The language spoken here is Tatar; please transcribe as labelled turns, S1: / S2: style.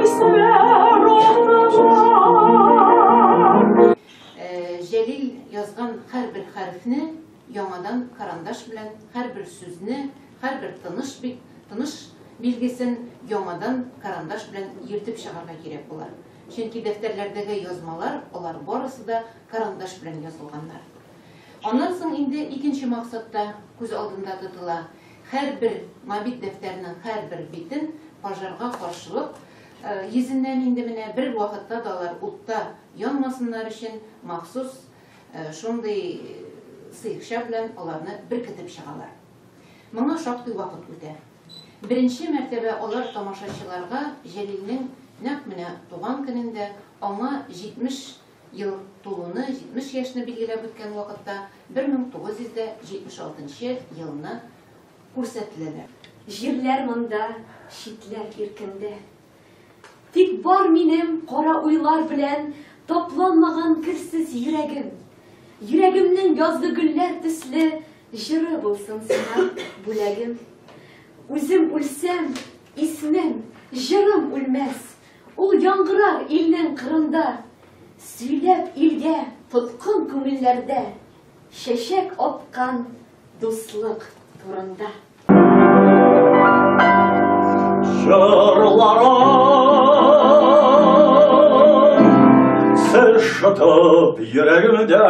S1: Хисләр аталар.
S2: Җәлил язган һәрбер хәрефне яңадан карандаш белән, һәрбер сүзне, һәрбер тыныш бит, тыныш билгесен яңадан карандаш белән йөртеп чыгарга кирәк була. Чөнки дәфтәрләрдәге язмалар, алар барысы да карандаш белән язылганнар. Аннан соң инде икенче максат та күз алдында тотыла. Һәрбер Мобит дәфтәренең һәрбер битен пожарга каршылык йөзеннән инде менә бер вакытта да алар утта янмасыннар өчен махсус шундый сыекча белән аларны беркетеп чыгалар. Моңа шактый вакыт үтә. Беренче мәртәбә алар тамашачыларга Җәлилнең нәкъ менә туган көнендә, аңа 70 ел тулуны, 70 яшьне билгеләп үткән вакытта, 1976 елны күрсәтеләләр.
S3: Җирләр монда, читләр иркендә. Тик бар минем кара уйлар белән тапланмаган керсез йөрәгем. Йөрәгемнең язгы гөлләр төсле җыры булсын сиңа бүләгем. Үзем үлсәм, исмем, җырым үлмәс. Ул яңгырар илнең кырында. Сөйләп илгә тоткын күңелләрдә чәчәк аткан дуслык турында.
S1: Җырларым сер шытып йөрәгемдә.